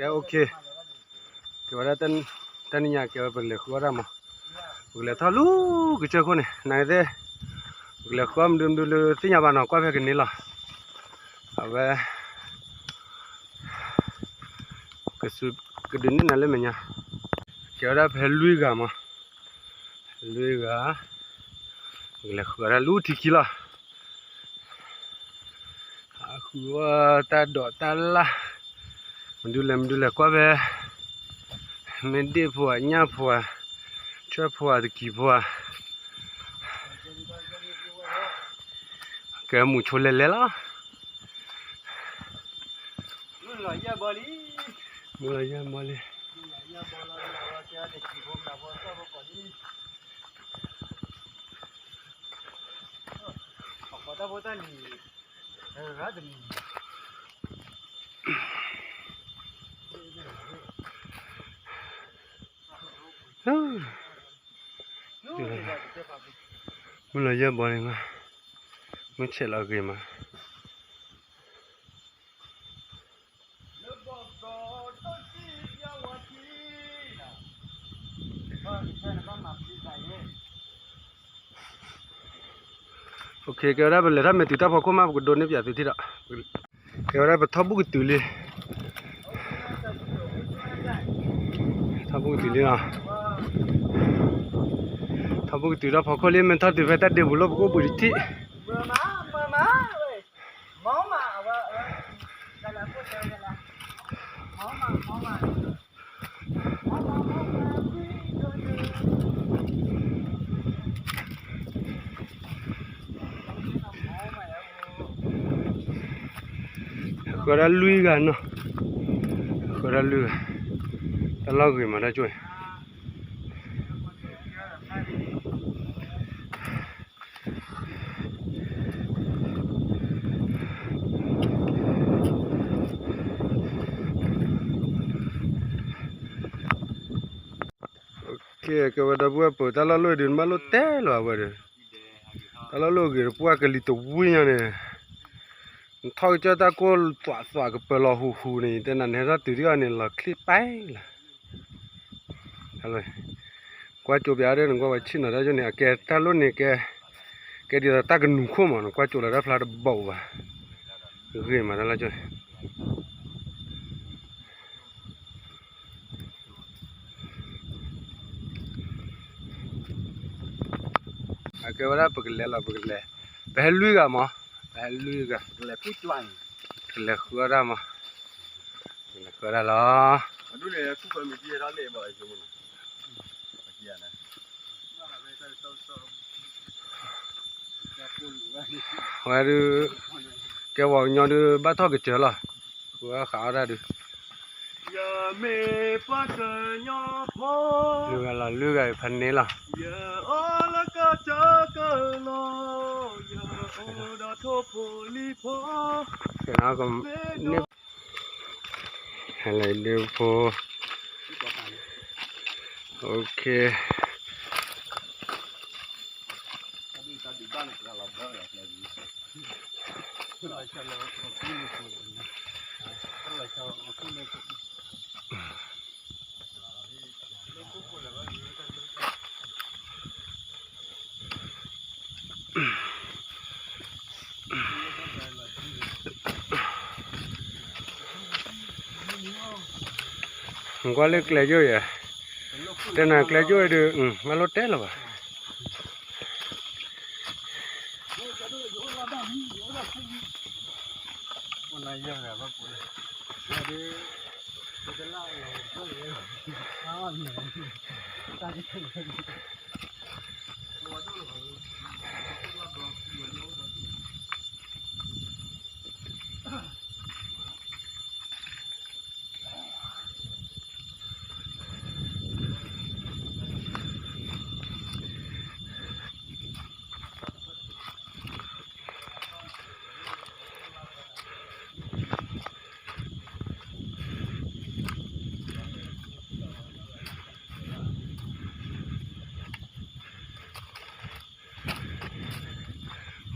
ကဲ okay, ကဲဝဲဒၣ် တနံၤညါကဲဝဲပကလဲၤဃုအီၣ်တၢ်မး, ပကလဲၤထီၣ်လၢကစၢၢ်ခိၣ်န့ၣ် နသ့ၣ်, ပကလဲၤဃုအီၣ်မနုၤမနုၤလၢသ့ၣ်ညါဘၣ်နီၤ ကွၢ်ဖဲကန့ၢ်လီၤ, အဝဲ ကဒုးန့ၢ်နၤလၢမဲာ်ညါ, ကဲဝဲဒၣ်ဖဲလွံၢ်ဂၤမး, လွံၢ်ဂၤ, ပကလဲၤဃုအီၣ်တၢ်လၢထံခံလီၤ. အဃုအီၣ်တၢ်ဒိးတၢ်လၣ်, မဒုလဲၣ်မဒုလဲၣ်ကွၢ်ဖဲ, မ့ၢ်ဒ့ၣ်ဖိဧါ ညၣ်ဖိဧါ, ဆွဲၣ်ဖိဧါ သကံၤဖိဧါ, ကဲမုၢ်ဆိလဲၤလဲၤလီၤ, မုၢ်လီၤယဲၢ်ဘီလံ, မုၢ်လီၤယဲၢ်ဘီလံ. မုၢ်လီၤယဲၢ်ဘီန့ၣ်, မုၢ်ဆဲးလီၤဂ့ၤမး. Okay, ကဲဝဲဒၣ်ပလဲၤထီၣ်မဲာ်တုၤတၢ်ဖီခိၣ်မး ပကဒိးန့ၢ်ပၠးသုထံၣ်ဒီး, ကဲဝဲဒၣ်ပထီၣ်ဘူၣ်ကတုၤလံ, ထီၣ်ဘူၣ်ကတုၤလံလီၤ, ထီၣ်ဘူၣ်ကတုၤတၢ်ဖီခိၣ်လံ မ့ၢ်ထီၣ်တုၤဖဲတၢ်ဒ့ပူၤလီၤ ပကအိၣ်ဘှံးတထံၣ်. ဃၢဒၣ်လွံၢ်ဂၤနီၤ, ဃၢဒၣ်လွံၢ်ဂၤ, တၢ်လီၢ်ဂ့ၤမးတၢ်ကၠိၣ်န့ၣ်. ကဲဝဲဒီပုၢ်ဝဲၢ်ပၢၤ တၢ်လီၢ်လီၢ်အံၤဒုး နဘၣ်လိၣ်တဲလီၤအဝဲဒီး, တၢ်လီၢ်လီၢ်အဂ့ၤတပှၢ်ကလံၤတဝံၣ်ညါန့ၣ်, နထီၣ်ကစၢၢ်တၢ်ကိၢ်သွးသွးကပၢၤလီၤဟူးဟူးန့ၣ် ယတဲနၤန့ၣ်ဟဲထီၣ်တုၤဒံးအီၤန့ၣ် လီၤချ့ပၢ်လီၤ. ကွၢ်ကၠိပၠးဒီး နကွၢ်ဝဲဆ့ၣ်နီၤတၢ်ကၠိၣ်န့ၣ် အကဲတၢ်လီၢ်န့ၣ်ကဲ, ကဲဒ်သိးတၢ်ကနူၤခိၣ်မး နကွၢ်ကၠိလီၤတၢ်ဖျါတဘၣ်ဘၣ်, ဂ့ၤမးတၢ်လီၢ်ကၠိၣ်န့ၣ်. အကဲဝဲဒၣ်ပကလဲၤလီၤ ပကလဲၤ, ပဟဲလွံၢ်ဂၤမး, ပဟဲလွံၢ်ဂၤ, ပကလဲၤဃုအီၣ်တၢ်မး, ပကလဲၤဃုအီၣ်တၢ်လီၤ. ဝဲဒုး, ကဲဝဲကညီဒုး ဘၣ်ထီၣ်ကစၢၢ်လီၤ, ဃုအီၣ်ဃုအီၣ်တၢ်ဒုး, ယမ့ၢ်ပှၤကညီဖိ, လွံၢ်ဂၤလီၤ လွံၢ်ဂၤအံၤဖးန့ၣ်လီၤ. ယအိၣ်လၢကစၢၢ်ကလိၤ, ယအိၣ်ဒီးထိၣ်ဖိလံၤဖိ, န့ၣ်, ဟဲလၢဒုးဖိ, okay. ကွၢ်လၢကျဲကၠိၣ်ယဲ, တဲနၤကျဲကၠိၣ်ဒုး ဘၣ်လိၣ်တဲလၢၤဘၣ်.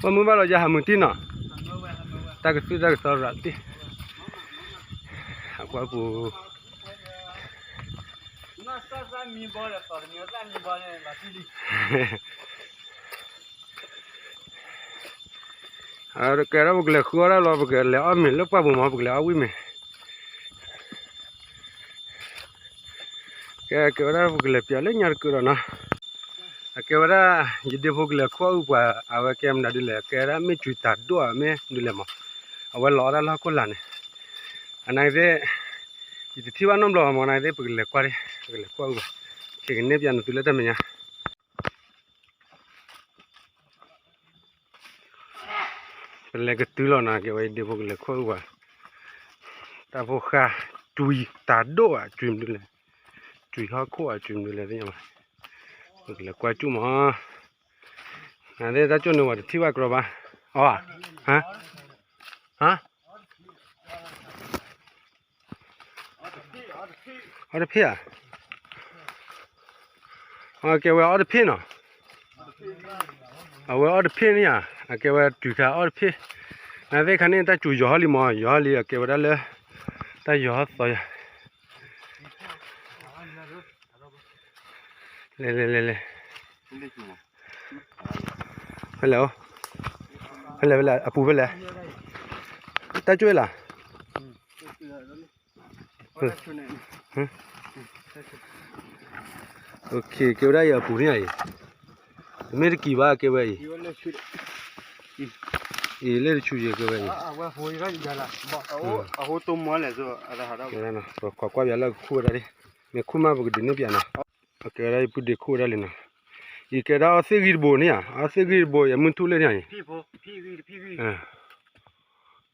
ပမုၢ်ဘၣ်လီၤယဟးမုၢ်တံၢ်နီၤ, တၢ်ကသုၣ်တၢ်ကသီရၤတံၢ်, ဟး ကွၢ်ပူၤ ကဲထီၣ်ပကလဲၤဃုအီၣ်ဒၣ်လီၤ ပကလဲၤအီၣ်မ့ၤလၢပှၢ်ပူၤမး ပကလဲၤအီၣ်ဝံၣ်မ့ၤ ကဲ ကဲဝဲဒၣ် ပကလဲၤပၠးလၢညါတကုာ်ဒီးနီၤ အကဲဝဲဒၣ် ယဒ့ဖိကလဲၤခိၣ်အုၣ်ပှၤ အဝဲကဲမနုၤဒ်လဲၣ် ကဲဝဲဒၣ်မ့ၢ်စူၤတၤဒိၣ်ဧါ မ့ၢ်ဒ်လဲၣ်မး အဝဲလီၤအီၣ်ဒၣ်လၢဟီၣ်ခိၣ်လာ်န့ၣ် အနာ်က့သ့ၣ် ယတထံၣ်ဘၣ်နီတဘျီဘၣ်မး အနာ်က့သ့ၣ် ပကလဲၤကွၢ်ဒၣ် ပကလဲၤခိၣ်အုၣ်ပှၤ ကကန့ၢ်ပၠးနသုလၢတၢ်မဲာ်ညါ ပလဲၤကတုၤလီၤနီၤ ကဲဝဲဒ့ဖိကလဲၤခိၣ်အုၣ်ပှၤ တၢ်ဖိဃၢ် စူၤတၤဒိၣ်ဧါ စူၤမနုၤလဲၣ် စူၤဟီၣ်ခိၣ်ဧါ စူၤမနုၤလဲၣ်သ့ၣ်ညါဘၣ် ပကလဲၤကွၢ်ကၠူၣ်မး နသ့ၣ်တၢ်ကၠိၣ်န့ၣ် ပှၤတထံၣ်ဘၣ်ကြီဘၣ် အီ ဟါ ဟါ အီတဖ့ၣ်ဧါ အကဲဝဲအီတဖ့ၣ်နီၤ အဝဲအီတဖ့ၣ်န့ၣ်ဧါ အကဲဝဲတုၤခါအီတဖ့ၣ် နသ့ၣ်ခါန့ၣ် တၢ်စူၤယီၤဟီၣ်လံမး ယီၤဟီၣ်လံ အကဲဝဲဒၣ်လၢ တၢ်ယီၤဟီၣ်သီယီၤ လဲၤလဲၤလဲၤလဲၤ ဖဲလဲၣ်အိၣ် ဖဲလဲၣ်ဖဲလဲၣ် အပူၤဖဲလဲၣ် တၢ်ကၠိၣ်လၢ် ကဲဝဲဒၣ်အံၤအပူၤန့ၣ်အံၤ တမ့ၢ်တကံၤဘၣ် ကဲဝဲအံၤ အံၤလၢတဆူယဲၢ်ကဲဝဲအံၤ ပခိးကွၢ်ပၠးလၢခိၣ်ဝဲဒၣ်လံ မ့ၢ်ခိၣ်မးပကဒုးန့ၢ်ပၠးနီၤ ကဲဝဲဒၣ်ယပုၢ်ဒ့ခိၣ်ဝဲဒၣ်လံနီၤ ယကဲဒၣ်အီသ့ၣ်ဂံၢ်တဘိန့ၣ်ဧါ အီသ့ၣ်ဂံၢ်တဘိ ယမုၢ်ထူၣ်လၢန့ၣ်ဧါ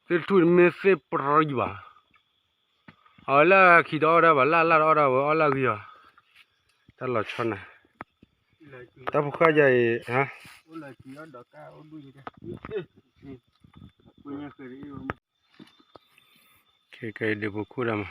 သ့ၣ်ထူၣ်တမ့ၢ်သ့ၣ်ပရီဘၣ် အဝဲလၢခံတအီၣ်ဒၣ်ဘၣ် လၢ်လၢ်တအီၣ်ဒၣ်ဝဲအီၣ်လၢ်ဂံၢ်အီၤ တၢ်လီၤဆီနၤ တၢ်ဖိဃၢ်ယၤအံၤ ဟါ ခဲကဲဒ့ဖိခိၣ်ဒၣ်မး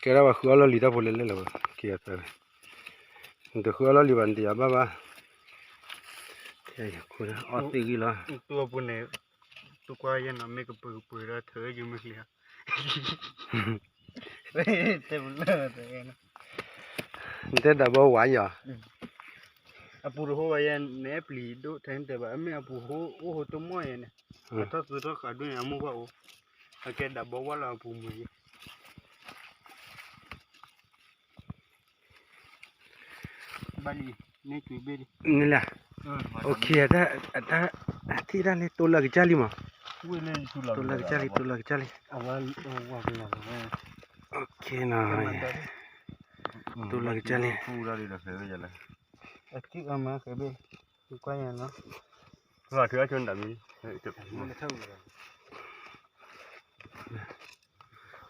ကဲဒၣ်ပှၤဃုအီၣ်လီၢ်လံၤတၢ်ဖိလဲၣ်လဲၣ်လၢၤဘၣ် က့ၤအသး နတဃုအီၣ်လီၢ်လံၤဘၣ် နတယၤဘၣ်ဘၣ် အီၣ်သ့ၣ်ဂံၢ်လီၤ တူၢ်ပူၤန့ၣ် တူၢ်ကွၢ်ယဲနီၤ မ့ၢ်ကပၢၤကပၢၤဒီးထၢယုာ်မ့ၢ်ချ့ နတဲဒၣ်ဘီဝါယီၤ အပူၤတဟိဝဲယဲ နအဲၣ်ပျံၤဒိၣ်ထဲနတဲဘၣ် အမ့ၢ်အပူၤဟိအိၣ်ဟိတမီၢ်ယဲန့ၣ် အထီၣ်သုးထီၣ်ဃးဒိၣ်န့ၣ် အမိၢ်ပှၢ်အိၣ် အကဲဒၣ်ဘီဝါလီၤအပူၤမုာ်ယဲ ဘၣ်လံ န့ၣ်ကွံာ်ဘ့ၣ်လံ န့ၣ်လၢ OK အတၢ် အတၢ် အထံၣ်တၢ်လံ တိလၢကစၢ်လံမး တိလၢကစၢ်လံ တိလၢကစၢ်လံ OK နီၤ တိလၢကစၢ်လံ အထံၣ်အမၤဃဲဘ့ၣ် ကွၢ်ယၤနီၤ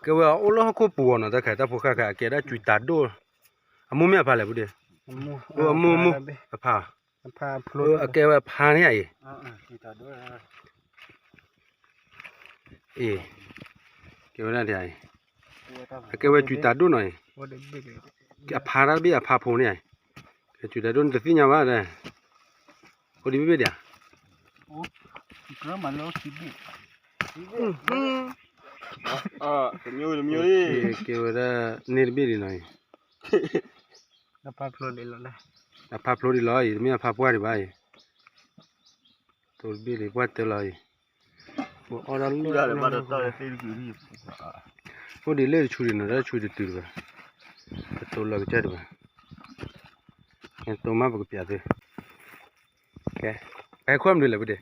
ကဲဝဲအိၣ်လၢဟီၣ်ခိၣ်ပူၤအီၤနီၤ တၢ်ခါ တၢ်ဖိဃၢ်ခါ အကဲဒၣ်စူၤတၤဒိၣ် အမိၢ်မ့ၢ်အဖါလဲၣ် ပူၤဒ့ အမိၢ် အမိၢ် အဖါ အကဲဝဲအဖါန့ၣ်အံၤ အံၤ ကဲဝဲဒၣ်ဒ်အံၤ အကဲဝဲစူၤတၤဒိၣ်နီၤအံၤ အဖါတၢ်တဘ့ၣ်အဖါဖိန့ၣ်အံၤ ကဲစူၤတၤဒိၣ်နတသ့ၣ်ညါဘၣ်ဒီး အိၣ်ဒံးဘ့ၣ်ဘ့ၣ်ဒံးဧါ ကဲဝဲဒၣ်န့ၢ်တဘ့ၣ်ဒံးနီၤအံၤ အဖါဖျိဒံးလီၤအံၤ တမ့ၢ်အဖါပှၢ်ဒံးဘၣ်အံၤ တိၢ်တဘ့ၣ်ဒံးပှၢ်တၢၢ်လီၤအံၤ ပအီၣ်ဒၣ်လၢ အိၣ်ဒံးလၢတဆူဒံးနီၤ တၢ်ဆူတတုၤတဘၣ် ပတိၢ်လီၤကစၢ်တဘၣ် တိၢ်မးပကပျးသု ကဲ ဟဲခိၣ်မနုၤလဲၣ်ပူၤဒ့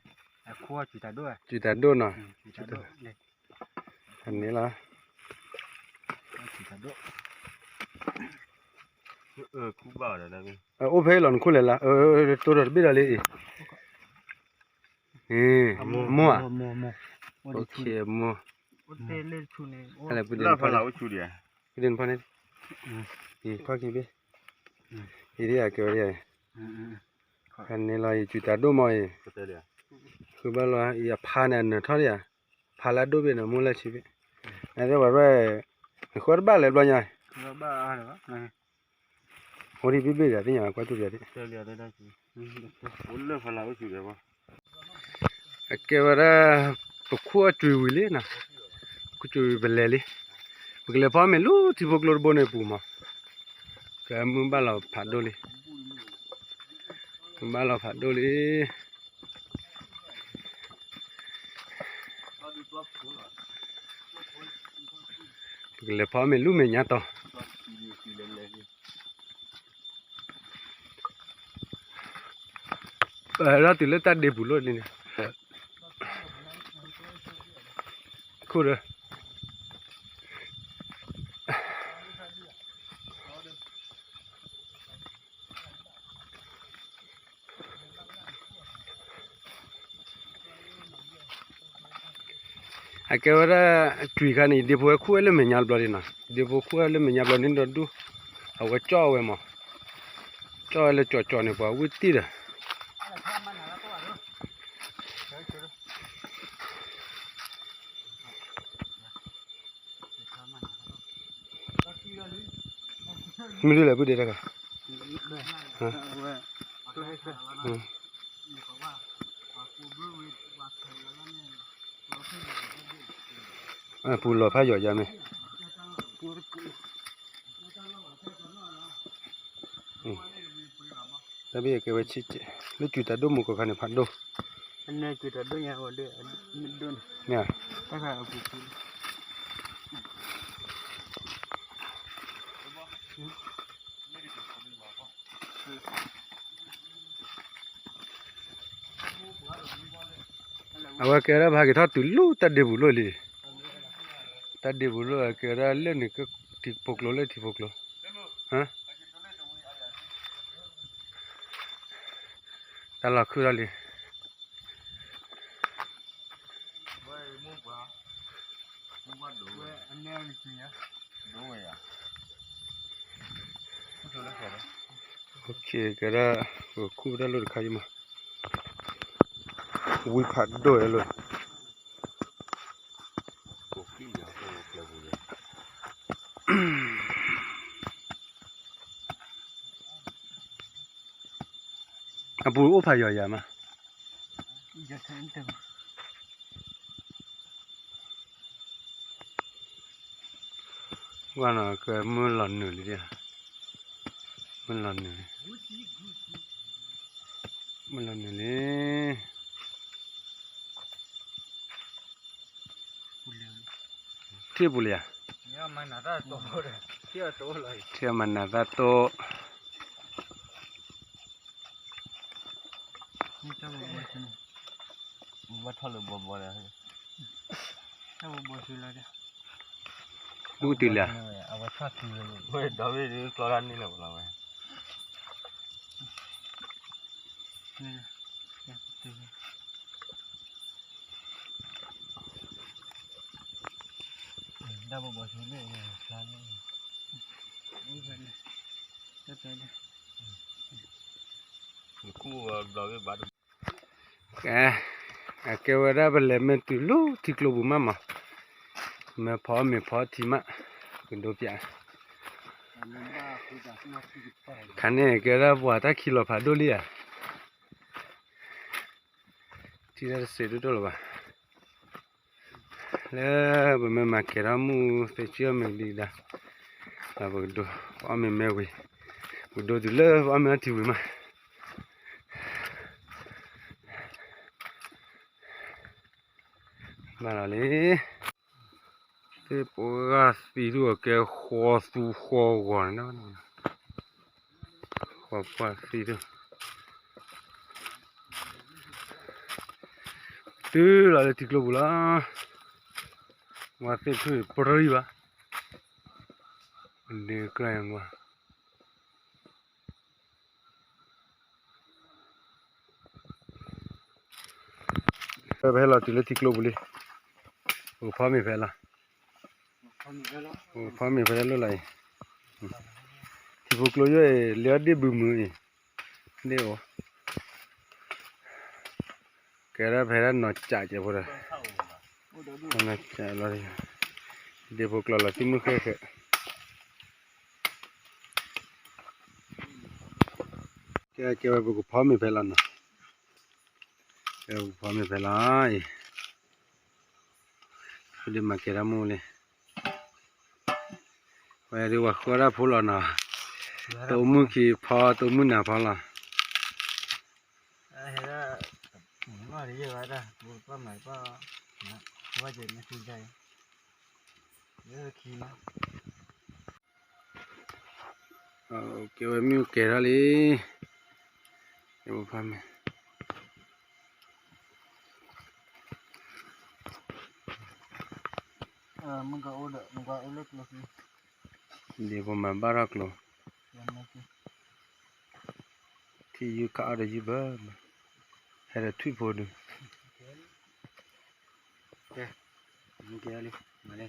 စူၤတၤဒိၣ်နီၤ န့ၣ်လီၤ အိၣ်ဖဲလီၤနခိၣ်လဲၣ်လၢ တိၢ်ဒီးတဘ့ၣ်ဒီးလံအံၤ မိၢ်ဧါ မိၢ် လဲၤပူၤဒ့နဖီန့ၣ် အံၤဖီက့ၤဘ့ၣ် အံၤဒ်အကဲဝဲဒ်အံၤ ဖဲန့ၣ်လီၤအံၤ စူၤတၤဒိၣ်မးအံၤ ဃုဘၣ်လီၤအံၤ အဖါန့ၣ်အနၢၤထီၣ်ဒံးဧါ ဖးလၢအဒိၣ်ဘ့ၣ်နီၤ မိၢ်လၢဆံဘ့ၣ်, နသ့ၣ်ပှၤရဲၣ်, နဃၢတဘၣ်လဲၤဘျီညါ, အိၣ်ဒံးဘ့ၣ်ဘ့ၣ်ဒီးသ့ၣ်ညါကွၢ်တူၢ်ပယီၤသ့ၣ်, အကဲဝဲဒၣ် ပခိၣ်အစှၤဝံၤလံနီၤ, ခိၣ်စှၤဝံၤပလဲၤလံ, ပကလဲၤဖီမ့ၢ်လူထံဖိကျိတဘိန့ၣ်ပူၤမး, ကဲမုၢ်ဘၣ်လီၤဖးဒိၣ်လံ, မုၢ်ဘၣ်လီၤဖးဒိၣ်လံ. ပကလဲၤဖီမ့ၢ်လူမဲာ်ညါတီၤ, ပဟဲထီၣ်တုၤလၢတၢ်ဒ့ပူၤလိၣ်လံန့ၣ်, ခိၣ်ဒီး အကဲဝဲဒၣ် ကွံာ်ခါန့ၣ် ဒ့ဖိဝဲခိၣ်ဝဲလၢမဲာ်ညါဘျီဒ်နီၤ, ဒ့ဖိခိၣ်ဝဲလၢမဲာ်ညါဘျီန့ၣ်ဒီးဒူၣ်, အဝဲကၠီၣ်ဝဲမး, ကၠီၣ်ဝဲလၢကၠီၤကၠီၤန့ၣ် ပှၤဝံၣ်တံၢ်ဒီး မ့ၢ်ဒ်လဲၣ် ပုၢ်ဒ့တခါ, ပူၤလီၤဖးယီၤယါမ့ၢ်, တၢ်ဘ့ၣ်ကဲဝဲဆံးကဲး, လၢကွံာ်တၢ်ဒိၣ်မူကီၢ်ခါန့ၣ်ဖးဒိၣ်, အဝဲကဲဒၣ်ပဟးက့ၤထီၣ်တုၤလၢ တၢ်ဒ့ပူၤလိၣ်လံ, တၢ်ဒ့ပူၤလိၣ် ကဲဒၣ်လၢန့ၣ် ထံဖိကျိလၢထံဖိကျိ, တၢ်လီၤခုၣ်ထီၣ်လံ. ကဲဒၣ် ပခိၣ်တၢ်လိၣ်တခါအံၤမး, ဝံဖးဒိၣ်ဝဲလိၣ်, အပူၤအိၣ်ဖးယီၤယၤမး, ဝဲနီၤကမုၢ်လီၤနုာ်လံ, မုၢ်လီၤနုာ်လံ, မုၢ်လီၤနုာ်လံ. ထံၣ်ပူၤလံဧါ, ထံၣ်မၤနၤတၢ်တိၢ်, ဘၣ်ထီၣ်လၢဘီဘီလံ, ဘူၣ်တုၤလံ, ဝဲဒီးဝဲကျီတၢ်န့ၣ်လၢၤလီၤဝဲ. ကဲ, အကဲဝဲဒၣ်ပလဲၤမ့ၢ်တုၤလၢထံကျိပူၤမးမး, မ့ၢ်ဖီမ့ၢ်ဖီထံမး, ကဒိပျး, ခါန့ၣ်ကဲဒၣ်ပှၤတၢ်ခံးလီၤဖးဒိၣ်လံဧါ, ထံၣ်တၢ်တစဲးဒိၣ်ဒိၣ်လၢၤဘၣ်. လၢပမ့ၢ်မၤကဲၤထီၣ်မုၢ်သ့ၣ်ဆူၣ်အီၣ်မ့ၤဒံးဒၣ်, ပကဒိ ပအီၣ်မ့ၤမဲဝံၤ, ပကဒိတုၤလၢပအီၣ်မ့ၤအီထံဝံၤမး, ဘၣ်လီၤလံ. သ့ၣ်ပှၢ်သံဒိၣ်အကဲ ဃီသူဃီဂီၤန့ၣ်, ဃီပှၢ်သံဒိၣ်, တုၤလီၤလၢထံကျိပူၤလီၤ, ဝါသ့ၣ်ဖုၣ်ပရံဘၣ်, ဒ့ကြၢးယၤကွၢ် ပဟဲလီၤတုၤလၢထံကျိပူၤလံ, ပကဖီမ့ၤဖဲလီၤ, ပကဖီမ့ၤဖဲလၢလိၣ်လီၤအံၤ, ထံဖိကျိယိၣ်အံၤ လၢအီၣ်ဒ့ၣ်ဘုမုၢ်အံၤ, ဒ့ၣ်အိၣ်, ကဲဒၣ်ဖဲဒၣ်နီၢ်ကၠးကဲးဖိဒီး အနၢ်ကၠးလီၤ, ဒ့ဖိကျီလီၤသံမုၢ်ဃဲဃဲ, ကဲ ကဲဝဲပကဖီမ့ၤဖဲလီၤနီၤ, ကဲပကဖီမ့ၤဖဲလီၤအံၤ, ဖုဒ့မၤကဲၤတၢ်မူလံ, ဝဲဒုးဝဲဃီတၢ်ဖိလီၤနီၤ, တအိၣ်မုၢ်ခံဖီ တအိၣ်မုၢ်နၤဖီလီၤ. ကဲဝဲမ့ၢ်ကဲၤထီၣ်လံ, ဖီမ့ၤ, ဒ့ဖိမၤဘၣ်ထီၣ်ကျိၤ, ထံၣ်ယုၢ်ခးအီၣ်ဒီးယုၢ်ဘၢ, ဟဲဒီးထွံၣ်ဖိဒုး, ကဲလံ, မၤလံ,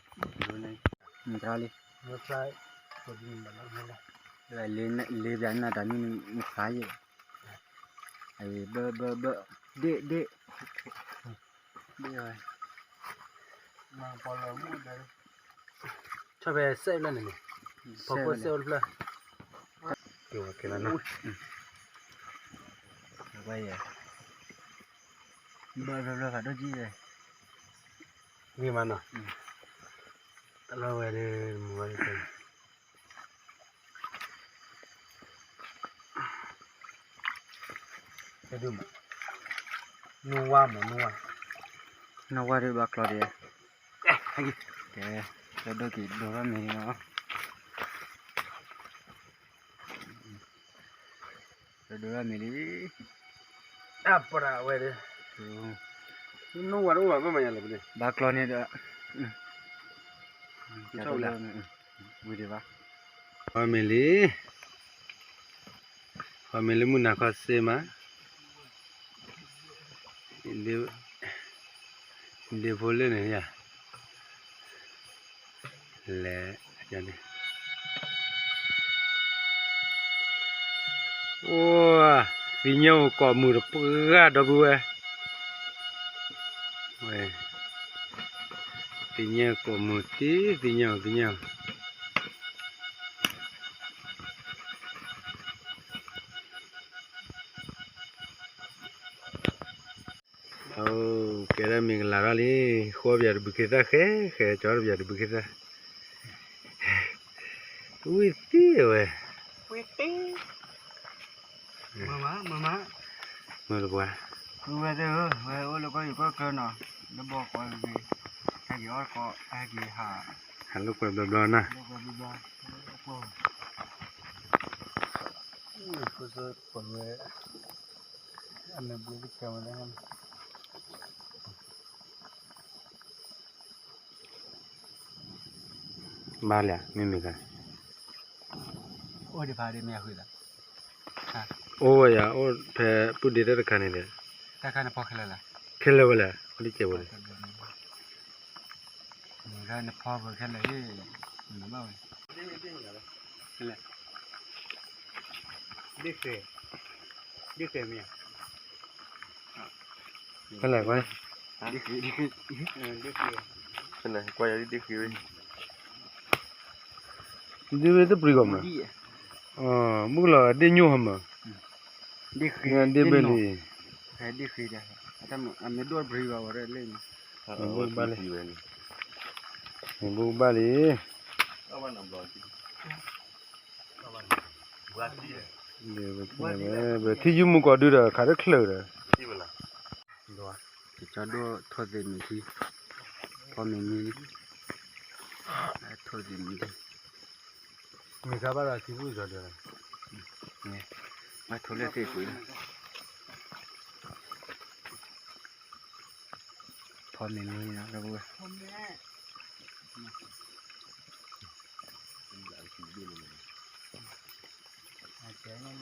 လံ, လံပျးနၢ်တၢ်မံၤန့ၣ် မဖးယံာ်, ဘၢ ဘၢ ဘၢ, ဒ့ၣ် ဒ့ၣ်, ဒ့ၣ်ဝဲ, ဆီၣ်ဖဲစဲးဖျၢၣ်န့ၣ်န့ၣ်, ဖီခိၣ်စဲးအိၣ်တဖျၢၣ်, ကဲဝဲကဲလီၤနီၤ, ဘၢ ဘၢ ဘၢ ဖးဒိၣ်ကံၢ်ဝဲ, ဂ့ၤမးနီၤ, တၢ်လီၢ်ဝဲဒၣ်မုၢ်ဝဲဒၣ် နဝါမး နဝါ, နဝါဒုးဘၣ်ကျီဒံး, ကဲ, ကဲဒိၣ်က့ၤဒိၣ်ထီၣ်မ့ၤလံနီၤ, ကဲဒိၣ်ထီၣ်မ့ၤလံ, အပှၤဝဲဒၣ်, နဝါတအိၣ်ဘၣ် ဘၣ်မၤယၤလဲၣ်, ဘၣ်ကျီန့ၣ်ဒီး, ဝံၤဒံးဘၣ်, ဖီမ့ၤလံ ဖီမ့ၤလၢမုၢ်နၤခီစ့မး, ဒ့ဖိလၢန့ၣ်ယၤ, လဲၤ, အိၣ်, သ့ၣ်ညိၣ်ကိးမုၢ်တပှၢ်ဒီပုၢ်ဝဲၢ်, သ့ၣ်ညိၣ်ကိးမုၢ်တံၢ် သ့ၣ်ညိၣ် သ့ၣ်ညိၣ် အိၣ်, ကဲဒၣ်မ့ၢ်ကလၤထီၣ်လံ, ဃီပယၤတဘုးခ့သၣ်ဃဲ ဃဲကၠီတပယၤတဘုးခ့သၣ်, ဝံၤသံဝဲ, မ့ၢ်တပှၤ, ဝဲအိၣ်လၢကီၢ်ယူၤကီၢ်ချၢနီၤ, လၢဘီကီၢ်ဂ့ၤ, ဟဲက့ၤအီၣ်ကီး ဟဲက့ၤဟး, ဟးလိာ်ကွဲဘျီဘျီနီၤ, အမ့ၢ်ဘှံးကဲဝဲလၢ ဘၣ်လဲၣ် မ့မ့ၢ်သး, အိၣ်ဝဲယၤ အိၣ်ဖဲပုၢ်ဒ့တၢ်တခါန့ၣ်ဒီး, ခဲလၢာ်ဝဲလဲၣ် အိၣ်တကဲးဝဲလဲၣ်, နဖီဝဲခဲလၢာ်, ဖဲလဲၣ်ကွၢ်, ဖဲလဲၣ်ကွၢ်ယၤဒ်ဃ့ဝဲ, ဒ်ဝဲတပျံၤဂီၢ်မး, မုၢ်လီၤဒ့ညိၣ်ဟီမး, ဒ့ဘ့ၣ်လံ, မ့ၢ်ဘၣ်လံ, မ့ၢ်ဘၣ်လံ, ပထံၣ်ယုၢ်မူကီးဒုဒီး ခးတချုးဒီး, ကၠီဒိၣ်ထိၣ်သ့ၣ်မ့ၢ်ထံ, ဖီမ့ၤမံ, ထိၣ်သ့ၣ်မ့ၢ်ထံ, မ့ၢ်ခါဘၣ်ဒီးထံဘူၣ်ကၠီဒိၣ်, ဘၣ်ထိၣ်လၢသ့ၣ်ကွံာ်လီၤ, ဖီမ့ၤမံလီ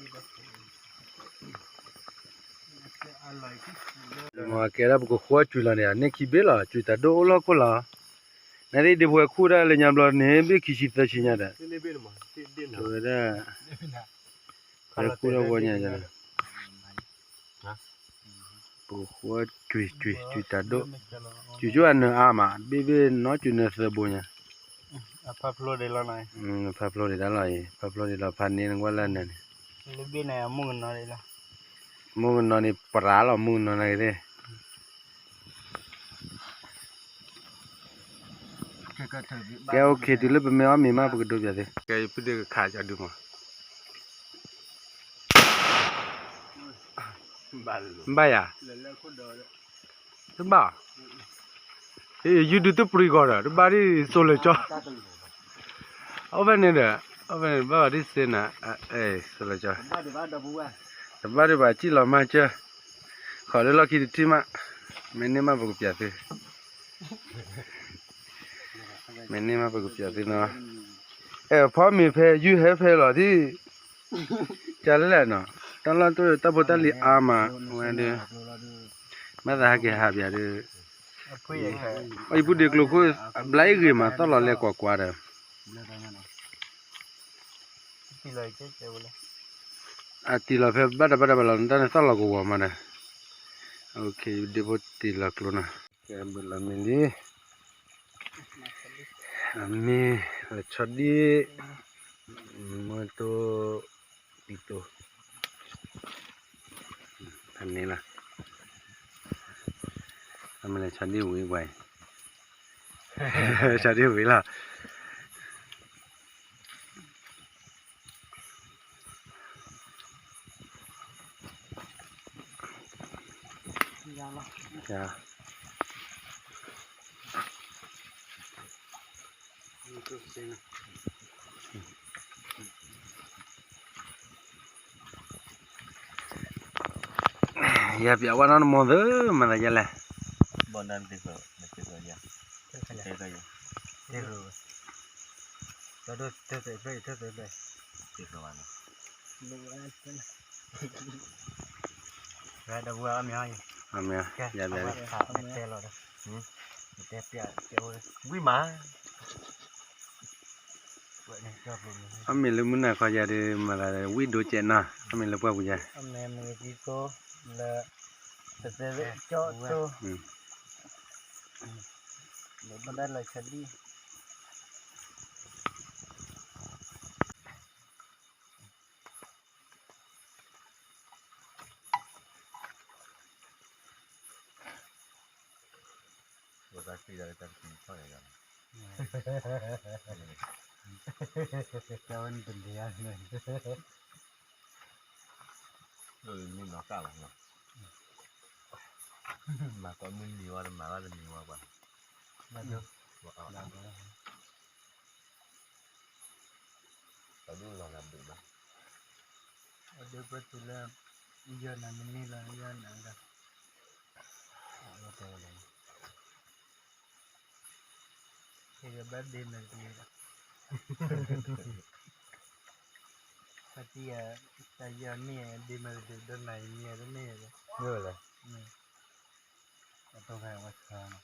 ၤ, မ့ၢ်ကဲဒၣ်ပကဃိကွံာ်လီၤန့ၣ် န့ၢ်ခံဘ့ၣ်လီၤ ကွံာ်တၢ်ဒိၣ်အိၣ်လီၢ်ခိၣ်လီၤ, နသ့ၣ်ဒ့ဖိဝဲခူၣ်ဒၣ်လၢညါဘျီန့ၣ် ဘ့ၣ်ခံဆံသၢဆံညါဒီး, ဝဲဒၣ်, ဝဲခူၣ်ဒၣ်ဝဲညါယၤလီၤ, ပဃိကွံာ်ကွံာ်ကွံာ်တၢ်ဒိၣ်, ကွံာ်ကၠိအနၢၤအါမး ဘ့ၣ်ဘ့ၣ်နီၢ်ကွံာ်နၢၤသၢဘိညါ, ဖးဖျိဒံးတၢ်လီၤအံၤ, ဖးဖျိဒံးတၢ်လီၤအံၤ, ဖးဖျိဒံးလီၤဖးန့ၣ်နကွၢ်လၢအနၢၤန့ၣ်, မုၢ်ကနီၤန့ၣ် ပရၤလီၤမုၢ်ကနီၤန့ၣ်ကသ့ၣ် ကဲ OK တုၤလၢပမ့ၢ်အီၣ်မ့ၤမး ပကဒိးပၠးသ့, ကဲ ယပုၢ်ဒ့ကခးကဒုမး, ဘၣ်ယၤ, တဘၣ်, ယုဒုးတပှံၤဂီၤဒီး တဘၣ်ဒ်စိၤလၢာ်ကၠီ, အဝဲန့ၣ်ဒီး, အဝဲန့ၣ်ဘၣ်ဘၣ်ဒ်စ့န, စိၤလၢာ်ကၠီ, တဘၣ်ဒံးဘၣ် စံၣ်လီၤမၤစၢၤ, ဃီၤလၢလီၢ်ခံတထံၣ်မး, မ့ၢ်န့ၢ်မးပကပၠးသု မ့ၢ်န့ၢ်မးပကပၠးသုနီၤ, အဲၣ်ဖီမ့ၤဖဲ ယုၢ်ဟဲဖဲလီၤဒ်, ကလဲၣ်နီၤ, တၢ်လီၢ်တၢ်ဖိတၢ်လံၤအါမး, ဝဲဒၣ်, ဘၣ်သးဟဲက့ၤဟးပၠးဒီး, အံၤပုၢ်ဒ့ကျိခိၣ်, ဘျါအံၤဂ့ၤမး သီၣ်လီၤလဲၤကွၢ်ကွၢ်ဒီး အတံၢ်လီၤဖဲဘၣ်တၢ်ဘၣ်တၢ်ဘၣ်လီၤ နတၢ်န့ၣ်သီၣ်လီၤကဝီၤမးဒီး, ဒ့ဖိတံၢ်လီၤကျိနီၤ, ကဲဘုးလီၤမ့ၢ်လံ, အမ့ၢ်လၢဆီဒံၣ်, မ့ၢ်တိၢ်, ပံတိၢ်, ဖဲန့ၣ်လီၤ, အမ့ၢ်လၢဆီဒံၣ်ဝံၤပှၤ, ဆီဒံၣ်ဝံၤလီၤ. ယပျးဝဲနီတမံၤသ့ မၤသးယဲလဲၣ်. ဘီၣ်နၢ်တသ့ၣ်ဃီ, တသ့ၣ်ဃီယၤ, တသ့ၣ်ဃီ, တသ့ၣ်ဃီ, တသ့ၣ်ဃီဘၣ်နီၤ. ဒီပုၢ်ဝဲၢ်အီၣ်မ့ၤ, အီၣ်မ့ၤ, ယၤဘျဲၣ်လံ, တဲလီၤဒီး, တဲပျး, ဝံၣ်မး, အီၣ်မ့ၤလၢမုၢ်နၤခီယၤဒီး မၤသးဝံၣ်ဒိကဲးနီၤ, အီၣ်မ့ၤလၢပှၢ်ပူၤယၤ, အီၣ်မ့ၤမ့ၢ်ကသံသိလၢ တသ့ၣ်ကၠီသိ, လၢဘၣ်ဒၣ်လၢဆဒံၣ် ဝဲတၢ်ဃံဒီးတၢ်ကပံၤထီၣ်ယၤ, တၢ်ဝဲန့ၣ်တလံၤဧါန့ၣ်, မ့ၢ်နီၢ်ကၣ်လီၤနီၤ, မၤကီးမုၢ်နံၤဝဲတမၤဘၣ်တနံၤဝဲပှၤ, ဘၣ်ဒိ, ဘၣ်ဒိ, အဒိပတုၤလၢ ယဲၢ်နၤမ့ၢ်န့ၢ်လီၤ ယဲၢ်နၤဒီး ကဲကဘၣ်ဒ့မဲာ်တက့ၢ်ဒီး တၢ်တံၢ်ဧါ, တၢ်ယဲၢ်န့ၢ်ဧါ ဒ့မဲာ်တက့ၢ် ဒီးနၤအံၤမ့ၢ်ဧါ တန့ၢ်ဧါဒီး မ့ၢ်ဝဲလဲၣ်, အတိၢ်ဖဲဝဲဆၢနီ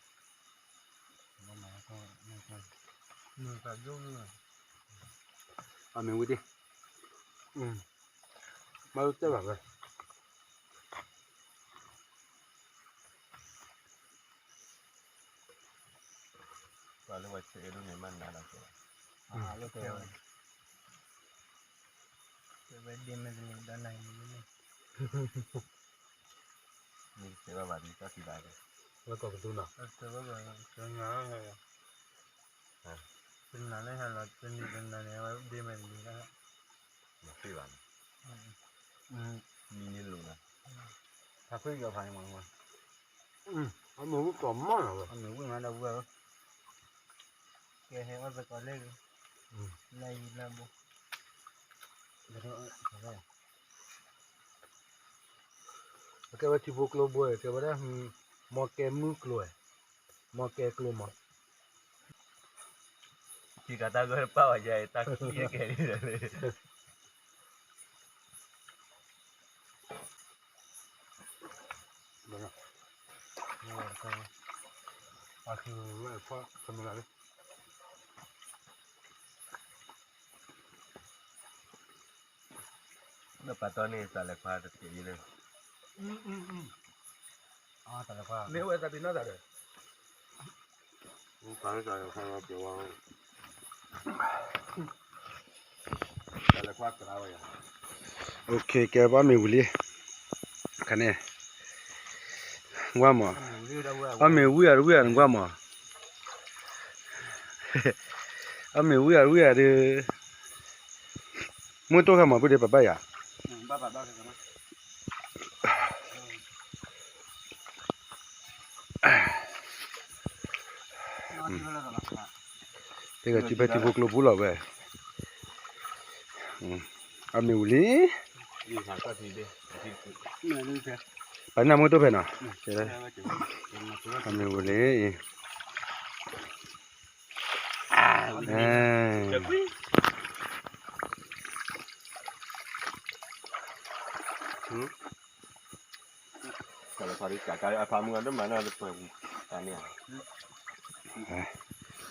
ၤ, မ့ၢ်သးဒိၣ်န့ၣ်, အမ့ၢ်ဝံၤဒ့, မ့ၢ်တဲဘၣ်ဝဲ ပှၤလၢပှၤဆဲးအဲၣ်ဒိးန့ၣ်မ့ၢ်နၤလီၤကဲး, ကဲဝဲဒ့မဲာ်တက့ၢ် ဒီးနၤအံၤမ့ၢ်န့ၢ်, မ့ၢ်တဲဘၣ်ဘၣ်ဒီးတၢ်ဖံးဘၣ်ဒီး, ဝဲကိးကဒုနီၤ, တနၤလၢဟဲလီၤ တနံၤတနၤန့ၣ် ဝဲဒ့မဲာ်တက့ၢ်လီၤ, မ့ၢ်သ့ဘၣ်န့ၣ်, မံၤန့ၣ်လိာ်လီၤ, ဖးဖှံယီၤဖးန့ၣ်မ့ၢ် အမ့ၢ်ဝံၣ်ကီၤမီၢ်နီၤဝဲ, အမ့ၢ်ဝံၣ်မးဒီးဝဲ, ကဲဟဲအီၣ်သကိးလၢ, လၢယံၤလၢဘိ, အကဲဝဲထံဖိကျိဘိ ကဲဝဲဒၣ်, မီၢ်ကဲမုၢ်ကျိ, မီၢ်ကဲကျိမီၢ် ထံကၤတၢ်ဂၢၢ်တပၣ်ဝဲယဲ တၢ်ခံကဲလံဒီးလၢ လၢပာ်တီန့ၣ် သးလဲၤခွါတသ့လၢ, မ့ၢ်ဝဲသးပ့ၤနီၣ်သးဒီး ကဲပှၤမ့ၢ်ဝံၤလံ, ခါန့ၣ်, ကွၢ်မး, ပှၤမ့ၢ်ဝံၤအတဝံၤအတကွၢ်မး, ပှၤမ့ၢ်ဝံၤအတဝံၤအဒီး, မုၢ်တိၢ်ခါမး ပုၢ်ဒ့ပဘၣ်ယၤ တဂၤစုဖဲထံဖိကျိပူၤလီၤဝဲ, အမ့ၢ်ဝံၤလံ, ပနၢ်မုၢ်တိၢ်ဖဲနီၤ, အမ့ၢ်ဝံၤလံ,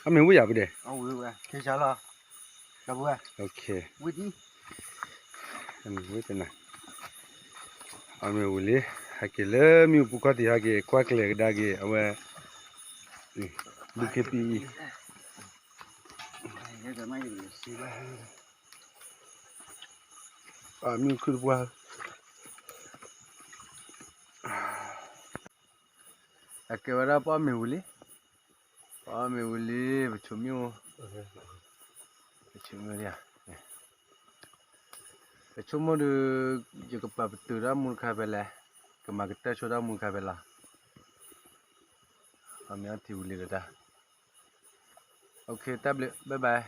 အမ့ၢ်ဝံၤယၤပဒဲး, အမ့ၢ်ဝံၤတနၤ, အမ့ၢ်ဝံၤလံ, ဟဲက့ၤလၢမ့ၣ်အူပူၤခီၣ်ထံးဟဲက့ၤ ကွၢ်ကျဲၤကဒါက့ၤ အဝဲ, ဘူးက့ၤပံအံၤ အမ့ၣ်အူခုၣ်တပှၢ်, အကဲဝဲဒၣ်ပှၤမ့ၢ်ဝံၤလံ, ပှၤမ့ၢ်ဝံၤလံ ပဆိမိၣ်, ပဆိမိၣ်, ပဆိမိၣ်ဒီး, ယကပာ်ပတုာ်တၢ်မူတခါဖဲလဲၣ်, ကမၤကတၢၢ်ဆိတၢ်မူတခါဖဲလဲၣ်, ပှၤမ့ၢ်အီထံဝံၤလံတဒၣ်, တၢ်ဘျုး bye bye.